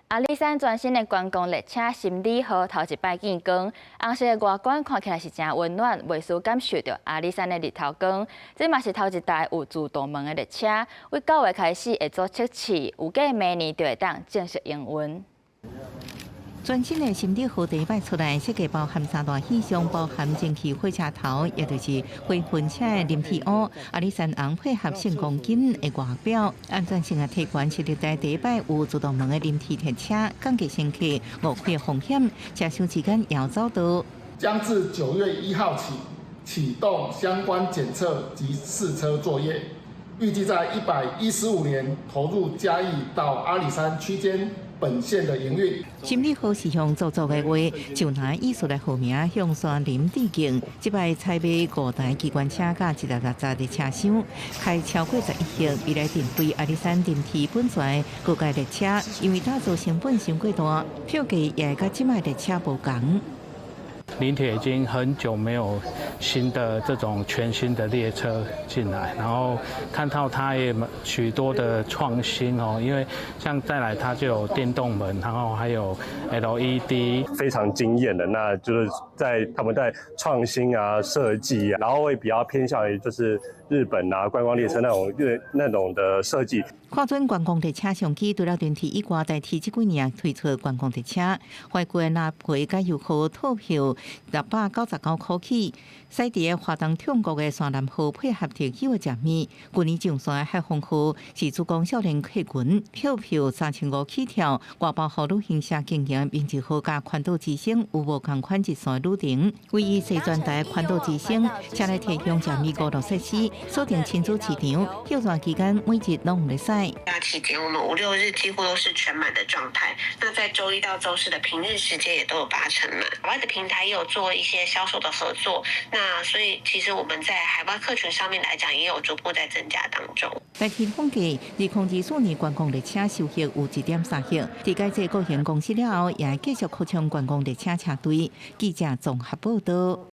阿里山全新的觀光列車心理號頭一擺見光，紅色的外觀看起來是誠溫暖，袂輸感受著阿里山的日頭光。這嘛是頭一台有自動門的列車，對9月開始會做測試，預計明年就會當正式營運。全新的心理號第一擺出來，設計包含三大意象，包含蒸汽火車頭，也就是回魂車的林鐵屋。阿里山紅配合聖光金的外表，安全性的提懸，是歷代第一擺有自動門的臨鐵列車，降低乘客誤開風險，車廂之間也有走道。將自9月1號起啟動相關檢測及試車作業，預計在115年投入嘉義到阿里山區間本線的營運。心理號是用做作的話，就拿藝術來號名向山林致敬。這擺採買五台機關車佮160的車廂，開超過11億，未來電費阿里山臨鐵本線高階列車，因為打造成本傷過大，票價也會佮這擺列車無仝。臨鐵已經很久沒有新的這種全新的列車進來，然後看到它也許多的創新哦，因為像再來它就有電動門，然後還有 LED，非常驚豔的，那就是在他們在創新啊設計啊，然後會比較偏向於就是日本啊觀光列車那種那種的設計。看準觀光列車商機，除了電鐵以外，台鐵這幾年推出觀光列車，懷舊的拉皮佮遊客套票699塊起，駛佇華東縱谷的山南號配合特有的食物。舊年上線的海風號是主攻少年客群，票票3500起跳，外包予旅行社經營明治號佮環島之星有無仝款一線旅程。位於西轉台環島之星，車內提供食物娛樂設施，鎖定親子市場，休假期間每日攏有咧駛。假期間，我們五六日幾乎都是全滿的狀態。那在週一到週四的平日時間也都有八成滿。海外的平台也有做一些銷售的合作，那所以其實我們在海外客群上面來講，也有逐步在增加當中。台鐵統計，2024年觀光列車收益有1.3億。佇改制國營公司了後，也繼續擴充觀光列車車隊。記者綜合報道。